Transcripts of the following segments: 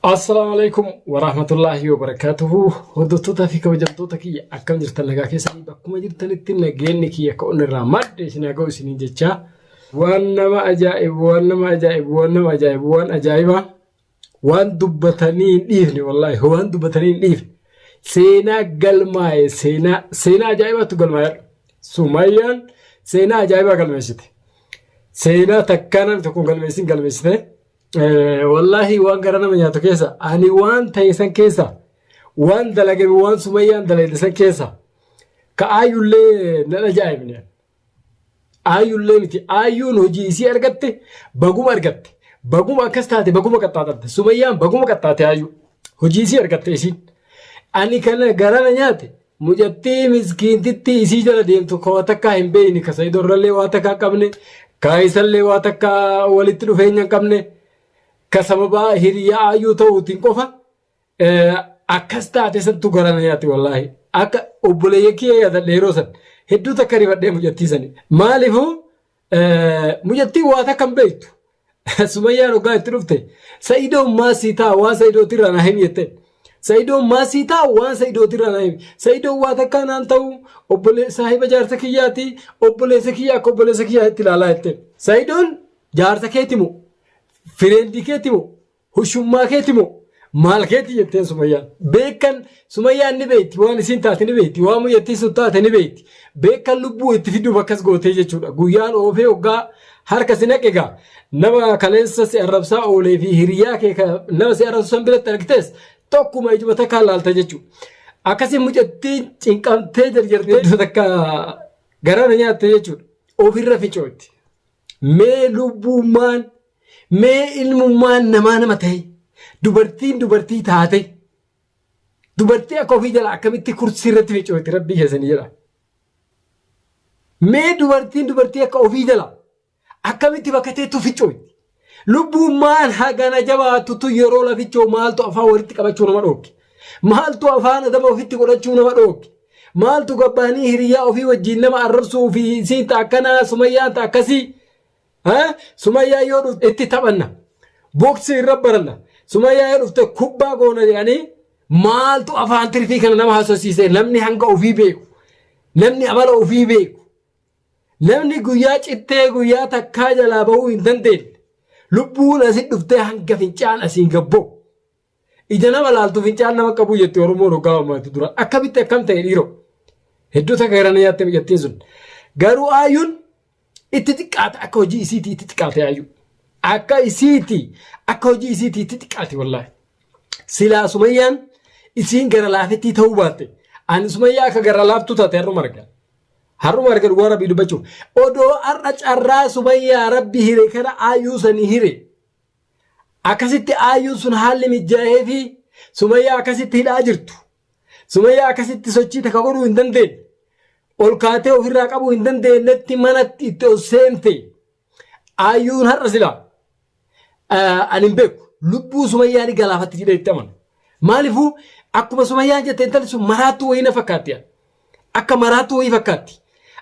Assalaamu alaikum warahmatullaahi wabarakaatuhu. Hordoftoota fi kabajamtoota kiyya akkam jirtan nagaa keessanii bakkuma jirtanitti nageenyi kiyya akka onni irraa madde isin haa ga'u isiniin jechaa. Waan nama ajaa'ibu waan nama ajaa'ibu waan nama ajaa'ibu waan ajaa'ibaa waan dubbatanii hin dhiifne wallaahi waan dubbatanii hin dhiifne. Seenaa galmaa'e seenaa seenaa ajaa'ibaatu galmaa'e. Sumayyaan seenaa ajaa'ibaa galmeessite. Seenaa takkaa namni tokko hin galmeessin galmeessite. Wallaahi waan gara nama nyaatu keessa ani waan ta'e san keessa waan dalagame waan sumayyaan dalagde san keessa ka aayyullee nan ajaa'ibne. Aayyullee miti aayyuun hojii isii argatte baguma argatte baguma akkas taate baguma qaxxaaxatte sumayyaan baguma qaxxaate aayyuu hojii isii argatte isiin. Ani kana gara na nyaate Mucattii miskiintittii isii jala deemtu ka waa takkaa hin beeyne ka Sa'ido irrallee waa takkaa qabne ka isallee waa takkaa walitti dhufeenya hin qabne ka sababaa hiriyaa ayyuu ta'uutiin qofa akkas taate santu gara na nyaate wallaahi. Akka obboleeyyan kiyya yaadadhe yeroo san hedduu takka rifadhee mucattii sani. Maaliifuu Mucattiin waa takka hin beektu. Sumayyaan hoggaa itti dhufte Sa'idoon maa sii ta'a waan Sa'idootti irraa naa himi jetteen. Sa'idoon maa sii ta'a waan Sa'idootti irraa naa himi. Sa'idoon waa takkaa naan ta'u obbolee saahiba jaarsa kiyyaati obboleessa kiyya akka obboleessa kiyyaa itti ilaalaa jetteen. Sa'idoon jaarsa keeti moo fireendii keeti moo Hushummaa keeti moo maal keeti jetteen Sumayyaan. Beekan Sumayyaan ni beekti waan isiin taate ni beekti waan muyyattii sun taate ni beekti. Beekan lubbuu itti fiduuf akkas gootee jechuudha. Guyyaan oofee hoggaa harka si naqe egaa nama kaleessa si arrabsaa oolee fi hiriyaa kee nama si arrabsu san biratti argitees tokkuma ijuma takkaan laalta jechuudha. Akkasiin mucattiin cinqamtee jarjartee iddoo takka garaa na nyaatte jechuudha. Ofirra ficootti. Mee lubbuummaan Mee ilmummaan namaa nama ta'e dubartiin dubartii taate dubartii akka ofii jala akkamitti kursii irratti ficooti rabbii keessanii jedha. Mee dubartiin dubartii akka ofii jala akkamitti bakka teettu ficooti. Lubbuummaan hagana jabaattutu yeroo lafichoo maaltu afaan walitti qabachuu nama dhoorke. Maaltu afaan adaba ofitti godhachuu nama dhoorke. Maaltu gabbaanii hiriyaa ofii wajjin nama arrabsuu fi isiin ta akkanaa sumayyaan ta akkasii. Sumayyaa yoo dhufte itti taphanna. Boksii irra baranna. Sumayyaa yoo dhufte kubbaa goona jedhanii maaltu afaan tirfii kana nama haasofsiise namni hanga ofii beeku. Namni amala ofii beeku. Namni guyyaa cittee guyyaa takkaa jalaa bahuu hin dandeenye. Lubbuun asi dhuftee hanga fincaan asiin gabboo. Ija nama laaltu fincaan nama qabuu jetti Oromoon hoggaa ammaatti dura. Akkamitti akkam ta'e dhiiroo. Hedduu takka gara na nyaatte mucattiin sun. Garuu aayyuun itti xiqqaate akka hojii isiitii itti xiqqaate aayyuu. Akka isiitii akka hojii isiitii itti xiqqaate wallaahi. Silaa Sumayyaan isiin gara laafettii ta'uu baatte. Ani Sumayyaa akka gara laaftuu taate har'uma arga. Har'uma arga dhugaa rabbii dubbachuuf. Odoo har'a carraa Sumayyaa rabbi hire kana aayyuu sanii hire. Akkasitti aayyuun sun haalli mijjaa'ee fi Sumayyaa akkasitti hidhaa jirtu. Sumayyaa akkasitti sochii takka godhuu hin dandeenye. Ol kaatee ofirraa qabuu hin dandeenyetti manatti itti ol seente. Aayyuun har'a silaa ani hin beeku lubbuu Sumayyaa ni galaafatti jedhee itti amana. Maaliifuu akkuma Sumayyaan jette intalli sun maraattuu wayii na fakkaatti. Akka maraattuu wayii fakkaatti.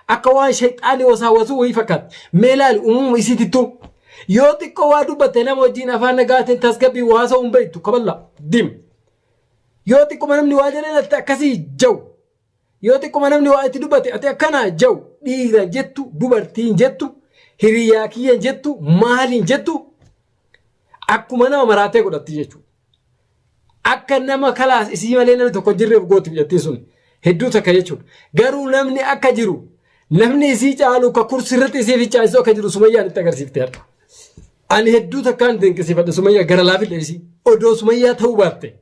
Akka waan shayxaanni wasaawwasuu wayii fakkaatti. Mee ilaali uumama isiitittuu. Yoo xiqqoo waa dubbatte nama wajjin afaan nagaatiin tasgabbii waa haasa'uu hin beektu kaballa dim. Yoo xiqquma namni waa jedheen ati akkasii jawu. Yoo xiqquma namni waa itti dubbate ati akkanaa jawu. Dhiira jettu dubartiin jettu hiriyaa kiyyan jettu maaliin jettu akkuma nama maraatee godhatti jechuudha. Akka nama kalaas isii malee namni tokko hin jirreef gooti biyyattiin sun hedduu takka jechuudha. Garuu namni akka jiru namni isii caalu ka kursi irratti isii fichaa'isu akka jiru Sumayyaan itti agarsiifte har'a. Ani hedduu takkaan dinqisiifadha Sumayyaa gara laafillee isii. Odoo Sumayyaa ta'uu baatte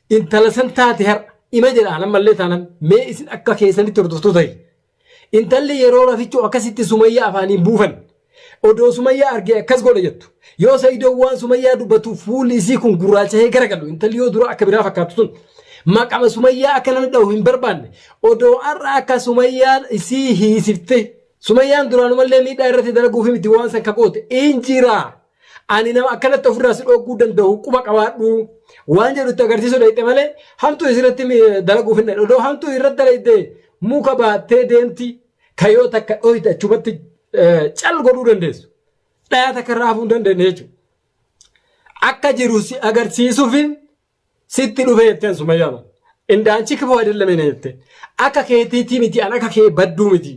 intala san taate har'a ima jedha ammallee taanan mee isin akka keessanitti hordoftoota ta'e. Intalli yeroo rafichuu akkasitti Sumayyaa afaaniin buufan. Odoo Sumayyaa argee akkas godha jettu. Yoo Sa'idoon waan Sumayyaa dubbatu fuulli isii kun gurraacha'ee garagalu intalli yoo dura akka biraa fakkaattu sun maqama Sumayyaa akka namni dhahu hin barbaanne odoo har'a akka Sumayyaan isii hiisifte Sumayyaan duraanumallee miidhaa irratti dalaguufi miti waan san ka goote in jira. Ani nama akkanatti ofirraa si dhooguu danda'u quba qabaadhu waan jedhu itti agarsiisuu dhayxe malee hamtuu isirratti dalaguuf hin dhayxe. Odoo hamtuu irratti dalayde muka baattee deemti kayoo takka dhoyte achumatti cal godhuu dandeessu. Dhayaa takka irraa hafuu hin dandeenye jechuudha. Akka jiru si agarsiisuufin Sitti dhufe jetteen Sumayyaan. Indaanchi kifoo አይደለም ene jette. Akka keetiitii miti, an akka kee badduu miti.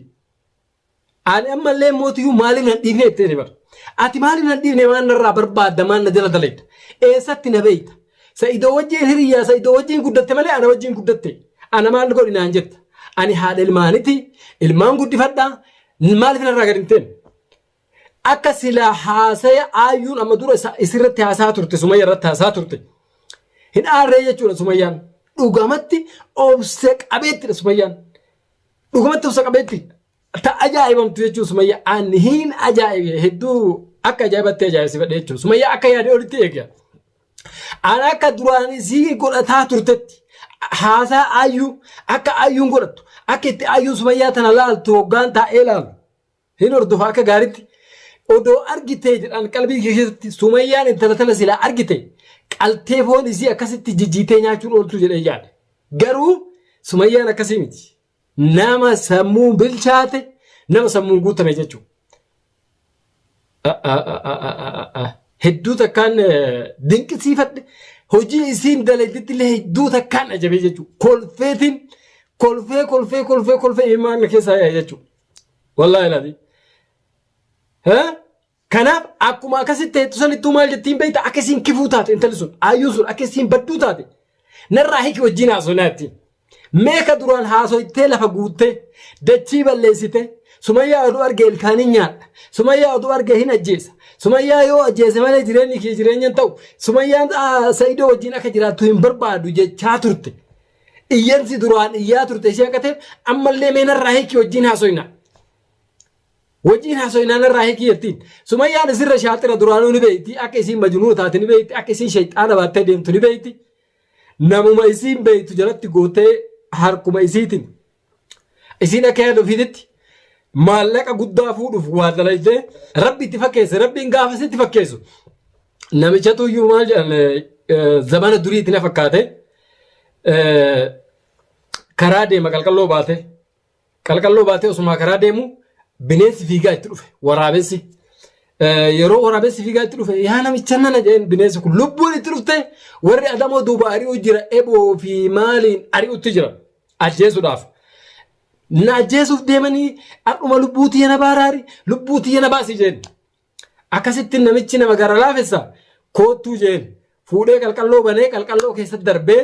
Ani ammallee mootiyyuu maaliif nan dhiifne jetteen bar. Ati maaliif nan dhiifne, maal narraa barbaadda, maal na jala dalayda? Eessatti na beeyta? Sa'idoo wajjin hiriyyaa, Sa'idoo wajjin guddatte malee ana wajjin guddatte. Ana maal godhi naan jetta? Ani haadha ilmaaniti, ilmaan guddifadhaa, maaliif narraa gadi hin teenne? Akka silaa haasaya aayyuun amma dura isirratti haasaa turte, Sumayya irratti haasaa turte. Hin aarree jechuudha Sumayyaan. Dhugamatti obsa qabeettidha Sumayyaan. Dhugumatti obsa qabeetti. Ta ajaa'ibamtu jechuun Sumayya ani hin ajaa'ibe, hedduu akka ajaa'ibatti ajaa'ibsiifadhe jechuudha. Sumayya akka yaade olitti eega. Ani akka duraan isii godhataa turtetti haasaa aayyuu, akka aayyuun godhattu, akka itti aayyuun Sumayyaa tana laaltu hoggaan taa'ee laalu hin hordofa akka gaaritti. Odoo argitee jedhan qalbii kee keessatti Sumayyaan intala tana silaa argite qaltee foon isii akkasitti jijjiitee nyaachuun ooltu jedhee yaade. Garuu Sumayyaan akkasii miti. Nama sammuu bilchaate, nama sammuun guutame jechuudha. Hedduu takkaan dinqisiifadhe, hojii isiin dalaydetti illee hedduu takkaan ajabee jechuudha. Kolfeetiin kolfee kolfee kolfee kolfee imimmaan keessaa yaa'e jechuudha. Wallaahi laati. Kanaaf akkuma akkasitti ta'ettu sanittuu maal jettiin beekta, akka isiin kifuu taate intalli sun, aayyuun sun akka isiin badduu taate, narraa hiiki, wajjin haasofnaa jettiin. Meeqa duraan haasoytee lafa guuttee dachii balleessite, Sumayyaa oduu arge ilkaaniin nyaadha. Sumayyaa oduu arge hin ajjeesa. Sumayyaa yoo ajjeese malee jireenyi kee jireenya hin ta'u. Sumayyaan Sa'idoo wajjin akka jiraattu hin barbaadu jechaa turte. Iyyansi duraan iyyaa turte ishee akka ta'eef ammallee mee narraa hiiki, wajjin haasoyna. Wajjin haasoynaa, narraa hiiki jettiin. Sumayyaan isirra shaaxira duraanuu ni beekti. Akka isiin majnuu taate ni beekti. Akka isiin shayxaana baattee deemtu ni beekti. Namuma isiin beektu jalatti gootee harkuma isiitiin isiin akka yaada ofiititti maallaqa guddaa fuudhuuf waa dalaydee Rabbi itti fakkeesse. Rabbiin gaafa sitti fakkeessu namichatu iyyuu maal jedhan, zamana duriitti na fakkaate, karaa deema, qalqalloo baate. Qalqalloo baatee osumaa karaa deemu bineensi fiigaa itti dhufe, waraabessi. Yeroo waraabessi fiigaa itti dhufe, "Yaa namicha nana," jedheen. Bineensi kun lubbuun itti dhufte, warri adamoo duuba ari'u jira, eboo fi maaliin ari'utti jira ajjeesuudhaaf. Na ajjeesuuf deemanii, har'uma lubbuu tiyya na baaraari, lubbuu tiyya na baasi jeen. Akkasitti namichi nama gara laafessa, "Koottuu," jeen. Fuudhee qalqalloo banee qalqalloo keessatti darbee,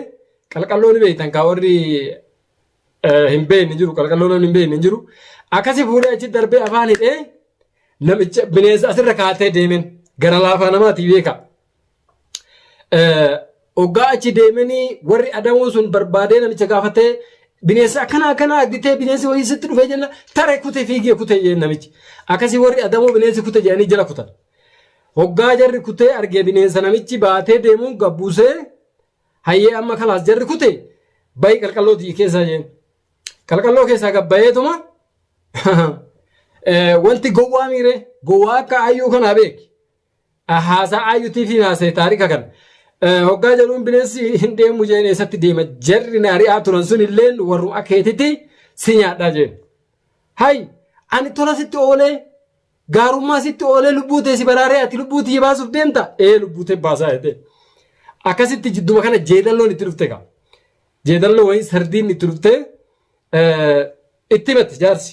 qalqalloo ni beektan kaa, warri hin beekne hin jiru, qalqalloo namni hin beekne hin jiru. Akkasi fuudhee achi darbee afaan hidhee namicha bineensa asirra kaatee deemen, gara laafaa namaatii beeka. Oggaa achi deemanii warri adamoo sun barbaadee namicha gaafatee, bineensa akkana akkana argitee, bineensi wayii sitti dhufee jenna, tare kute, fiigee kute jeen namichi. Akkasii warri adamoo bineensi kute jedhanii jala kutan. Hoggaa jarri kutee argee bineensa namichi baatee deemuun gabbuusee, "Hayyee, amma kalaas jarri kute, bayi qalqalloo tiyya keessaa," jeen. Qalqalloo keessaa gabbayeetuma wanti gowwaa miire gowwaa akka ayyuu kanaa beeki. Haasaa ayyutii fi haasa'e taarika kana. Hoggaa jedhuun bineensi hin deemu jeen, eessatti deema, jarri na ari'aa turan sun illeen warru akeetitti si nyaadhaa jeen. Hay, ani tola sitti oolee, gaarummaa sitti oolee, lubbuu tee si baraaree, ati lubbuu tiyya baasuuf deemta? Ee, lubbuu tee baasaa jettee. Akkasitti jidduma kana jeedalloon itti dhufte kaa. Jeedalloo wayii sardiin itti dhuftee itti himatti jaarsi.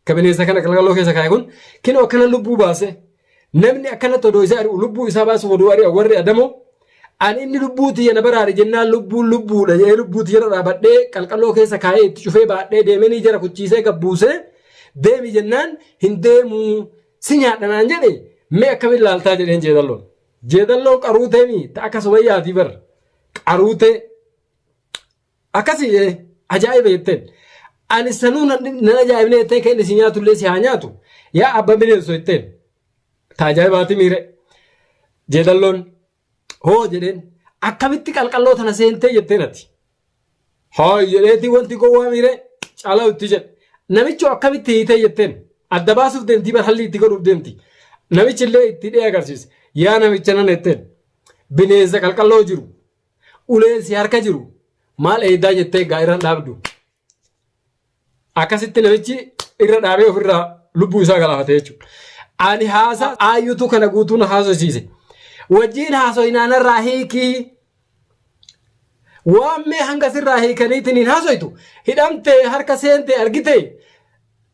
Ka bineensa kana qalqalloo keessa kaa'e kun kinoo akkana lubbuu baase. Namni akkanatti odoo isaa ari'u lubbuu isaa baasuuf odoo ari'a warri adamoo, ani inni lubbuu tiyya na baraare jennaan, lubbuun lubbuudha jedhee lubbuu tiyya irra dhaabadhee qalqalloo keessa kaa'ee itti cufee baadhee deemanii jara kuchiisee gabbuusee, deemi jennaan hin deemuu, si nyaadha naan jedhe, mee akkamiin laaltaa jedheen jeedalloon. Jeedalloon qaruutee ta akka Sumayyaatii bar qaruutee akkasii ajaa'iba jetteen. Ani sanuu nan ajaa'ibne jetteen, kan inni si nyaatullee si haa nyaatu yaa abba bineenso jetteen. Ta ajaa'ibaati miire. Jeedalloon hoo jedheen, akkamitti qalqalloo tana seentee jetteen ati. Haa jedheetii wanti gowwaa miire caalaa itti jedhe. Namichi akkamitti hiitee jetteen, adda baasuuf deemtii bar, halli itti godhuuf deemti. Namichi illee itti dhee agarsiise. Yaa namicha nan jetteen, bineensa qalqalloo jiru uleen si harka jiru maal eeydaa jettee gaa irra dhaabdu. Akkasitti namichi irra dhaabee ofirraa lubbuu isaa galaafate jechuudha. Ani haasa aayyutu kana guutuun haasofsiise. Wajjiin haasoynaanarraa hiikii. Waan mee hanga sirraa hiikaniitiin hin haasoytu hidhamtee harka seente argite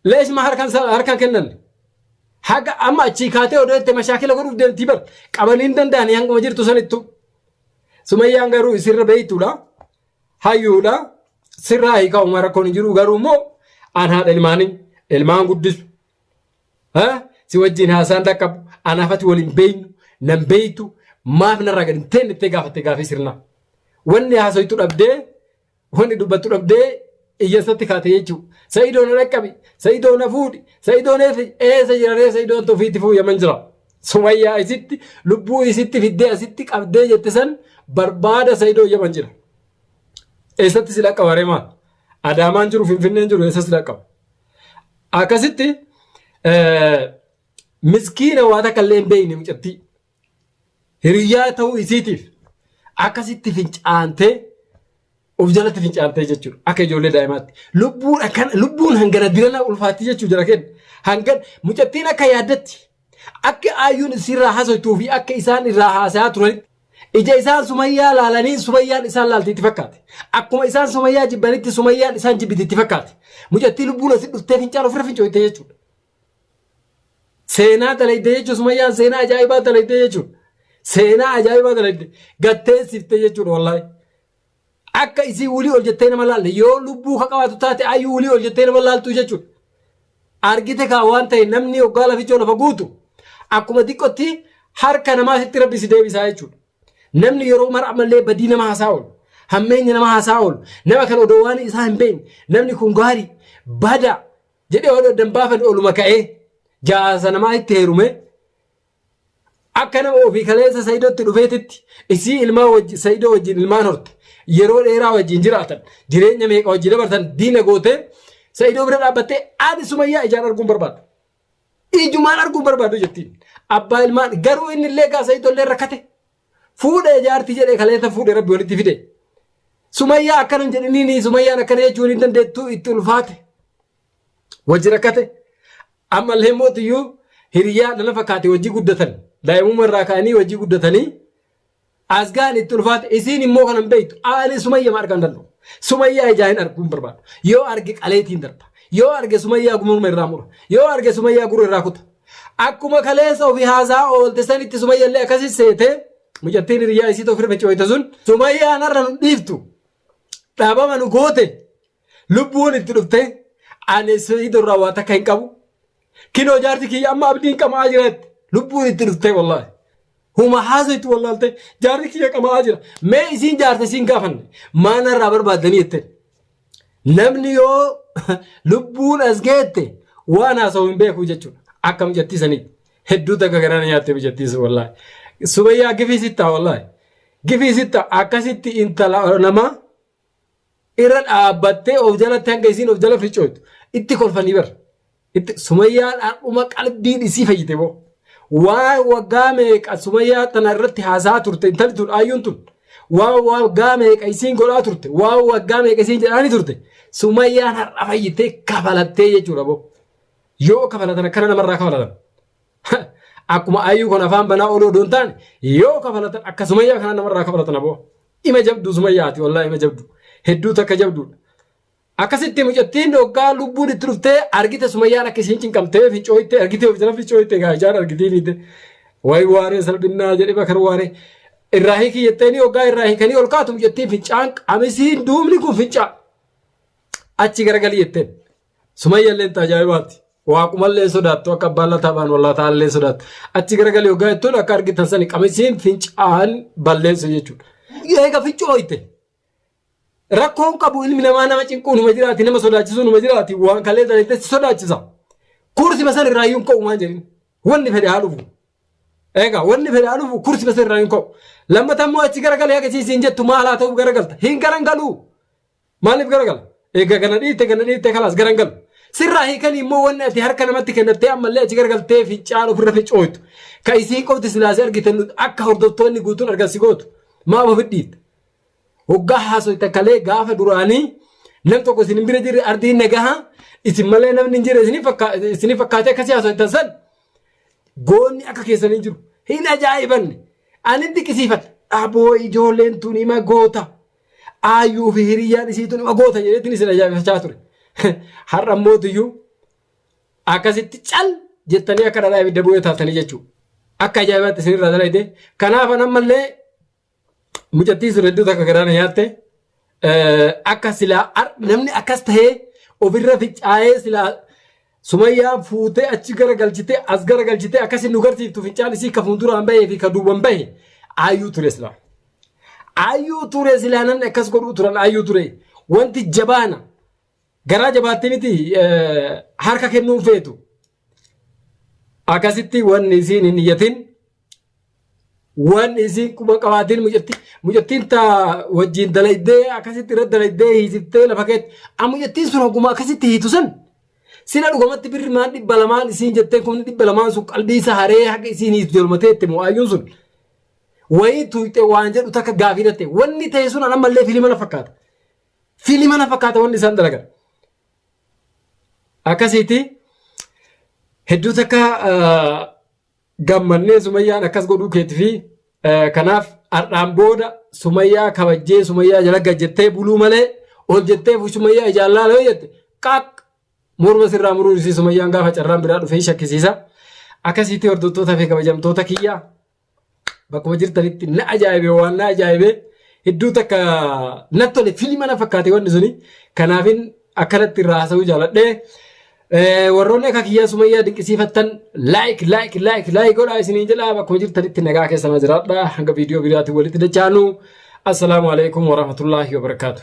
leeshma harkan harkan kennan. Haga amma achii kaatee odoo itti mashaakila godhuuf deemtii bar qabanii hin danda'anii hanguma jirtu sanittu. Sumayyaan garuu isirra beeytuudha. Hayyuudha. Sirraa hiikaa uumaa rakkoon hin jiru garuu immoo an haadha ilmaanii ilmaan guddisu. Si wajjin haasaan dhaqqabu anaaf ati waliin beeynu nan beeytu maaf narraa gadi hin teenne ittee gaafatte gaafii sirnaa. Wanni haasoytu dhabdee wanni dubbattu dhabdee iyyansatti kaate jechuudha. Sa'idoo na dhaqqabi, Sa'idoo na fuudhi, Sa'idoo na eessa jira ree Sa'idoon ofiitti fuudhi yaman jira. Sumayyaa isitti lubbuu isitti fiddee asitti qabdee jette san barbaada Sa'idoo yaman jira. Eessatti si dhaqqaba ree maal? Adaamaan jiru Finfinneen jiru eessa si dhaqqaba? Akkasitti miskiina waa takka illee hin beekne mucattii. Hiriyyaa ta'uu isiitiif akkasitti fincaantee of jalatti fincaantee jechuudha. Akka ijoollee daa'imaatti. Lubbuun akkan lubbuun hangana dirana ulfaatti jechuudha jara kenna. Hangan mucattiin akka yaaddatti akka ayyuun isiirraa haasoftuu fi akka isaan irraa haasayaa turanitti ija isaan sumayyaa laalanii sumayyaan isaan laalti itti fakkaate. Akkuma isaan sumayyaa jibbanitti sumayyaan isaan jibbiti itti fakkaate. Mucattii lubbuun asi dhuftee fincaan ofirra fincooyte jechuudha. Seenaa dalayde jechuun sumayyaan seenaa ajaa'ibaa dalayde jechuudha. Seenaa ajaa'ibaa dalayde. Gattee sifte jechuudha wallaahi. Akka isii wulii ol jettee nama laalle yoo lubbuu ka qabaatu taate ayyuu wulii ol jettee nama laaltu jechuudha. Argite kaa waan ta'e namni hoggaa lafichoo lafa guutu akkuma xiqqotti harka namaa sitti rabbi si deebisaa jechuudha. Namni yeroo mara ammallee badii nama haasaa oolu, hammeenya nama haasaa oolu, nama kan odoo waan isaa hin beekne namni kun gaarii bada jedhee odoo addan baafan oluma ka'ee jaarsa namaa itti heerume akka nama ofii kaleessa Sa'idotti dhufeetitti isii ilmaan wajji Sa'idoo wajjin ilmaan horte yeroo dheeraa wajjin jiraatan jireenya meeqa wajjin dabarsan diina gootee Sa'idoo bira dhaabbattee ani Sumayyaa ijaan arguun barbaadu. Ijumaan arguun barbaadu jettiin. Abbaa ilmaan garuu inni illee gaa Sa'idoo illee rakkate. Fuudhee jaartii jedhee kaleessa fuudhee rabbi walitti fide. Sumayyaa akkana hin jedhiniini Sumayyaan akkana jechuun hin dandeettu itti ulfaate. Wajji rakkate. Ammallee mootiyyuu hiriyaa nana fakkaate wajji guddatan. Daa'imummaa irraa ka'anii wajji guddatanii as ga'an itti ulfaate. Isiin immoo kana hin beektu. Ani Sumayyaa argaa hin danda'u. Sumayyaa ijaa hin arguu hin barbaadu. Yoo arge qaleetiin darba. Yoo arge Sumayyaa gumurma irraa mura. Yoo arge Sumayyaa gurra irraa kuta. Akkuma kaleessa ofii haasaa oolte sanitti Sumayyallee akkasi seetee mucattiin hiriyaa isii ofirra fincooyte sun Sumayyaan har'a nu dhiiftu dhaabama nu goote lubbuun itti dhufte ani Sa'iid irraa waa takka hin qabu. Kinoo jaarti kiyya amma abdiin qama'aa jira jette lubbuun itti dhufte wallaahi. Huma haasoo itti wallaalte jaarri kiyya qama'aa jira. Mee isiin jaarsa isiin gaafanne maal narraa barbaaddanii jette. Namni yoo lubbuun as geette waan haasa'u hin beeku jechuudha. Akka mucattii saniitti. Hedduu takka garaa na nyaatte mucattii sun wallaahi. Sumayyaa gifii sittaa wallaahi. Gifii sittaa akkasitti intala namaa irra dhaabbattee of jalatti hanga isiin of jala ficcooytu itti kolfanii bar. Itti Sumayyaan har'uma qalbiin isii fayyite boo. Waan waggaa meeqa Sumayyaa tana irratti haasaa turte intalli tun ayyuun tun. Waan waggaa meeqa isiin godhaa turte waan waggaa meeqa isiin jedhaanii turte Sumayyaan har'a fayyitee kafalattee jechuudha boo. Yoo kafalatan akkana namarraa kafalatan. Akkuma ayyuu kun afaan banaa ooluu odoo hin taane yoo kafalatan akka Sumayyaa kana namarraa kafalatan aboo. Ima jabduu Sumayyaati wallaahi ima jabduu. Hedduu takka jabduudha. Akkasitti mucattiin hoggaa lubbuun itti dhuftee argite Sumayyaan akka isiin cinqamtee fincooyte argite of jala fincooyte egaa ijaan argitee miite. Wayi waaree salphinnaa jedhe bakar waaree. Irraa hiikii jetteeni hoggaa irraa hiikanii ol kaatu mucattiin fincaan qamisiin duubni kun fincaa. Achi garagalii jetteen. Sumayyallee ta ajaa'ibaati. Waaqumallee sodaattu akka abbaan lataa baan wallaa ta'allee sodaattu. Achi garagalii hoggaa jettuun akka argitan sani qamisiin fincaan balleessu jechuudha. Eega fincooyte. Rakkoon qabu ilmi namaa nama cinquun numa jiraati nama sodaachisuun numa jiraati waan kalee dalagde si sodaachisa. Kursima san irraa iyyuu hin ka'u maan jedhin. Wanni fedhe haa dhufu. Egaa wanni fedhe haa dhufu kursima san irraa hin ka'u. Lammata immoo achi garagalee akka isiin jettu maal haa ta'u garagalta. Hin garangaluu. Maaliif garagala? Egaa gana dhiitte gana dhiitte kalaas garangalu. Sirraa hiikanii immoo wanni ati harka namatti kennattee ammallee achi garagaltee fincaan ofirra fincooytu. Ka isiin qofti silaasee argitan akka hordoftoonni guutuun argan si gootu. Maaf ofi dhiitta? Hoggaa haasoyta kalee gaafa duraanii nam tokko isin bira jirre ardiin nagaha isin malee namni hin jirre isinii fakkaatee akkasii haasoytan san goonni akka keessan hin jiru. Hin ajaa'ibanne. Ani dinqisiifadha. Aboo ijoolleen tun ima goota. Aayyuu fi hiriyyaan isiitu nama goota jedheetiin isin ajaa'ibsachaa ture. Har'a mootiyyuu akkasitti cal jettanii akka dhadhaa ibidda bu'ee taatanii jechuudha. Akka ajaa'ibaatti isinirraa dalagde. Kanaaf an ammallee mucattiin sun hedduu takka garaa na nyaatte. Akka silaa namni akkas tahee ofirra fincaa'ee silaa Sumayyaan fuutee achi gara galchitee as gara galchitee akkasiin nu garsiiftu fincaan isii ka fuulduraan bahee fi ka duuban bahe aayyuu ture silaa. Aayyuu ture silaa namni akkas godhuu turan aayyuu ture. Wanti jabaana garaa jabaattee miti harka kennuun feetu. Akkasitti wanni isiin hin iyyatin waan isiin quba qabaatiin mucatti mucattiin ta wajjin dalaydee akkasitti irra dalaydee hiisiftee lafa keetti a mucattiin sun hogguma akkasitti hiitu san sila dhugumatti birri maan 200n isiin jettee kun 200n sun qalbii isa haree haga isiin hiitu jalmatee itti moo ayyuun sun wayii tuyxe waan jedhu takka gaafii dhatte wanni ta'e sun an ammallee filima na fakkaata filima na fakkaata wanni isaan dalagan akkasiiti hedduu takka gammannee Sumayyaan akkas godhuu keetii fi kanaaf har'aan booda Sumayyaa kabajjee Sumayyaa jala gad jettee buluu malee ol jettee Sumayyaa ijaan laala yoo jette qaaq morma sirraa muruu isii Sumayyaan gaafa carraan biraa dhufee shakkisiisa. Akkasitti hordoftoota fi kabajamtoota kiyyaa bakkuma jirtanitti na ajaa'ibe waan na ajaa'ibe hedduu takka natti tole filima na fakkaate wanni suni kanaafin akkanatti irraa haasa'uu jaaladhee. Warroonni akka kiyyaa Sumayyaa dinqisiifattan like like like like godhaa isiniin jedha bakkuma jirtanitti nagaa keessa na jiraadha hanga viidiyoo biraatiin walitti dachaanu. Assalaamu alaikum warahmatullaahi wabarakaatu.